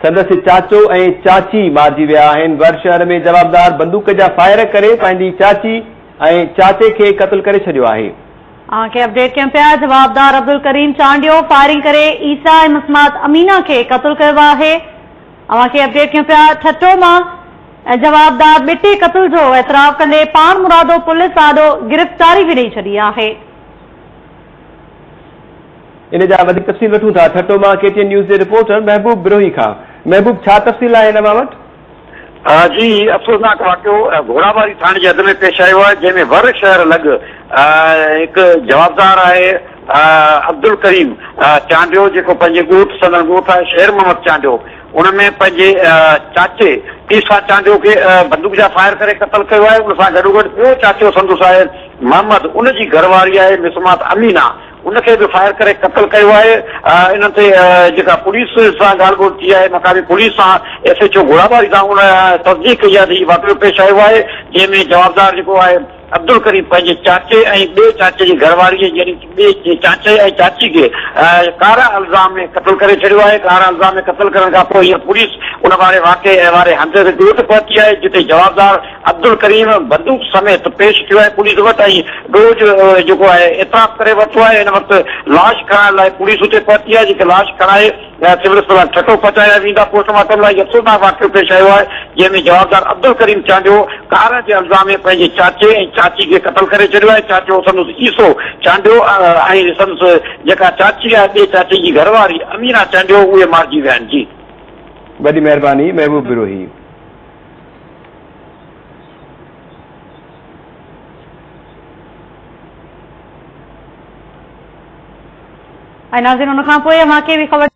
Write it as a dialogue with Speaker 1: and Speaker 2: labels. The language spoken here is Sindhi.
Speaker 1: سندس چاچو ۽ چاچي مارجي ويا آهن. ور شهر ۾ جوابدار بندوق جا فائر ڪري پنهنجي چاچي ۽ چاچي کي قتل ڪري ڇڏيو آهي.
Speaker 2: اوهان کي اپڊيٽ ڪيون پيا جوابدار عبدالڪريم چانڊيو فائرنگ ڪري عيسيٰ ۽ مسمات امينه کي قتل ڪيو آهي. اوهان کي اپڊيٽ ڪيون پيا ٺٽو مان جوابدار ٻٽي قتل جو اعتراف ڪندي پاڻمرادو پوليس آڏو گرفتاري به ڏئي ڇڏي آهي.
Speaker 1: ان جا وڌيڪ تفصيل وٺون ٿا ٺٽو مان ڪي ٽي اين نيوز جي رپورٽر محبوب بروهي کان. محبوب ڇا تفصيل آهي اوهان وٽ؟
Speaker 3: جي افسوسناڪ واقعو گهوڙاٻاري ٿاڻي جي حد ۾ پيش آيو آهي جنهن ۾ ور شهر لڳ هڪ جوابدار آهي عبدالڪريم چانڊيو جيڪو پنهنجي ڳوٺ سندن ڳوٺ آهي شير محمد چانڊيو ان ۾ پنهنجي چاچي عيسيٰ چانڊيو کي بندوق جا فائر ڪري قتل ڪيو آهي ان سان گڏوگڏ ٻيو چاچو سندس آهي محمد ان جي گهر واري آهي مسمات امينه ان کي به فائر ڪري قتل ڪيو آهي انهن تي جيڪا پوليس سان ڳالهه ٻولهه ٿي آهي مقامي پوليس سان ايس ايڇ او گهوڙاٻاري سان ان تصديق ڪئي آهي ته هي واقعو پيش آيو آهي جنهن ۾ جوابدار جيڪو آهي عبدالڪريم پنهنجي چاچي ۽ ٻئي چاچي جي گهر واري يعني ٻئي چاچي ۽ چاچي کي ڪارا الزام ۾ قتل ڪري ڇڏيو آهي ڪارا الزام ۾ قتل ڪرڻ کان پوء هينئر پوليس ان واري واقعي واري هنڌ تي ڳوٺ پهتي آهي جتي جوابدار عبدالڪريم بندوق سميت پيش ٿيو آهي پوليس وٽ ۽ ڏوهه جو جيڪو آهي اعتراف ڪري ورتو آهي هن وقت لاش کڻائڻ لاء پوليس اتي پهتي آهي جيڪي لاش کڻائي سول اسپتال ٺٽو پهچايا ويندا پوسٽ مارٽم لاء هي افسوسناڪ واقعو پيش آيو آهي جنهن ۾ جوابدار عبدالڪريم چانڊيو ڪارنهن جي الزام ۾ پنهنجي چاچي ۽ چاچي کي قتل ڪري ڇڏيو آهي چاچو سندس عيسو چانڊيو ۽ سندس جيڪا چاچي آهي ٻئي چاچي جي گهر واري امينه چانڊيو اهي مارجي ويا آهن جي.
Speaker 1: وڏي مهرباني محبوب بروهي.
Speaker 2: ۽ ناظرين ان کان پوء اوهان کي به خبر.